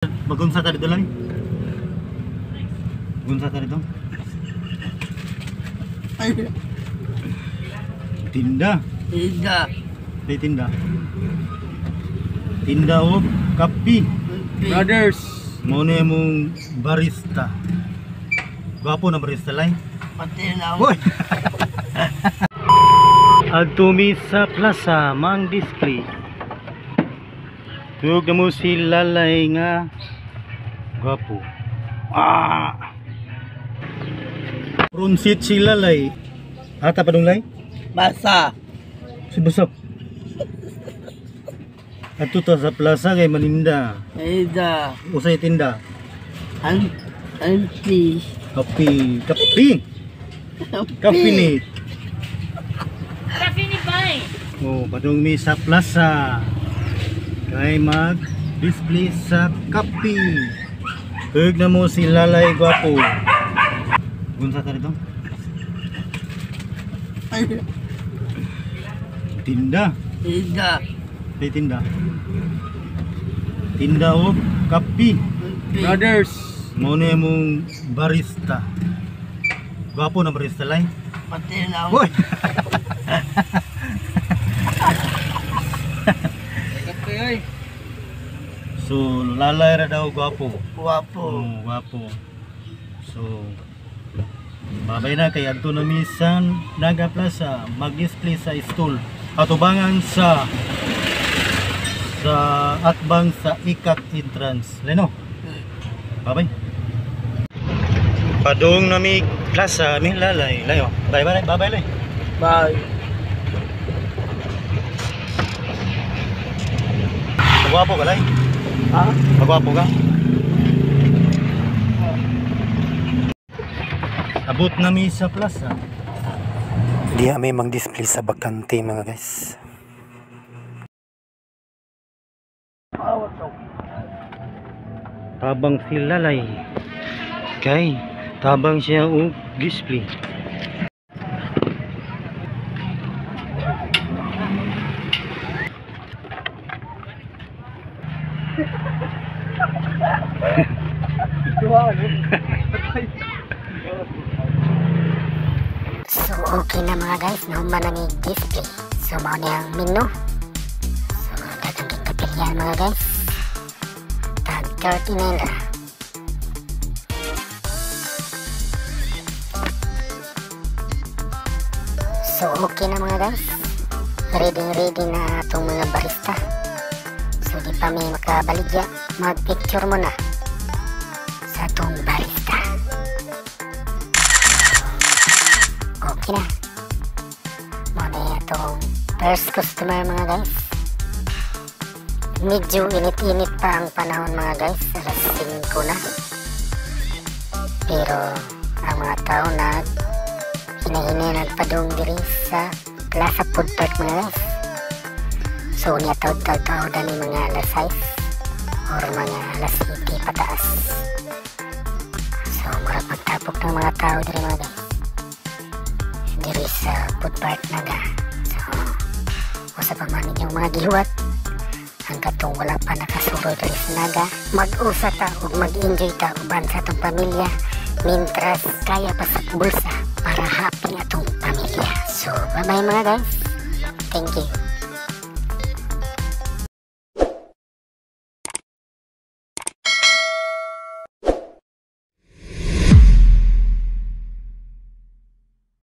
Magunsa ta dito lang. Gunsa ta dito. Tinda. Tinda. May tinda. Tinda o kapi. Brothers. Mo na mong barista. Gwapo na barista lay. Pati na. Hoy. Adto mi sa plaza mang display. Tuyog na mo si Lalay nga gwapo. Ah! Prunsit si Lalay. Ata pa lay? Basa. Si Basap. Adto ta sa plaza kay maninda. Tinda. Usay tinda. Anti. Kapi, kapi. Kapi ni. Kape ni Bay. Oh, padung mi sa plaza. Kay mag-display sa kapi. Tuyog na mo si Lalay gwapo. Gunsa ta dito? Tinda. Tinda. May tinda. Tinda o kapi. Brothers. Mo na mong barista. Gwapo na barista lay. Pati na. Hoy. Kape oy. So Lalay ra daw gwapo. Guwapo. Oh, gwapo. So babay na kay adto na mi sa Naga Plaza mag-display sa stool atubangan sa atbang sa Ikat entrance. Leno. Babay. Padung na mi plaza mi Lalay. Layo. Bye bye bye bye lay. Bye. Gwapo ka lay. Ha? Magwapo ka. Abot na mi sa plaza. Di may mang-display sa bakante mga guys. Tabang si Lalay. Kay tabang siya og display. So okay na mga guys, nahuman na ni display. So mao ni ang menu. So daghang kay kapilyan mga guys. Tag 39 ra. So okay na mga guys. Ready ready na atong mga barista. So di pa mi makabaligya, mag-picture muna sa atong barista. Okay na. Mao na itong first customer mga guys. Medyo init-init pa ang panahon mga guys. Alas 5 na. Pero ang mga tao nag hinahinay nagpadung diri sa Plaza Food Park mga guys. So niya tawd-tawd ni mga alas 6 or mga alas 7 pataas. So murag magtapok ng mga tao diri mga guys. Diri sa food park Naga. So, usa pa man inyong mga gihuwat ang katong wala pa nakasuro diri sa Naga, mag-usa ta ug mag-enjoy ta uban sa atong pamilya mintras kaya pa sa bulsa para happy atong pamilya. So, bye-bye mga guys. Thank you.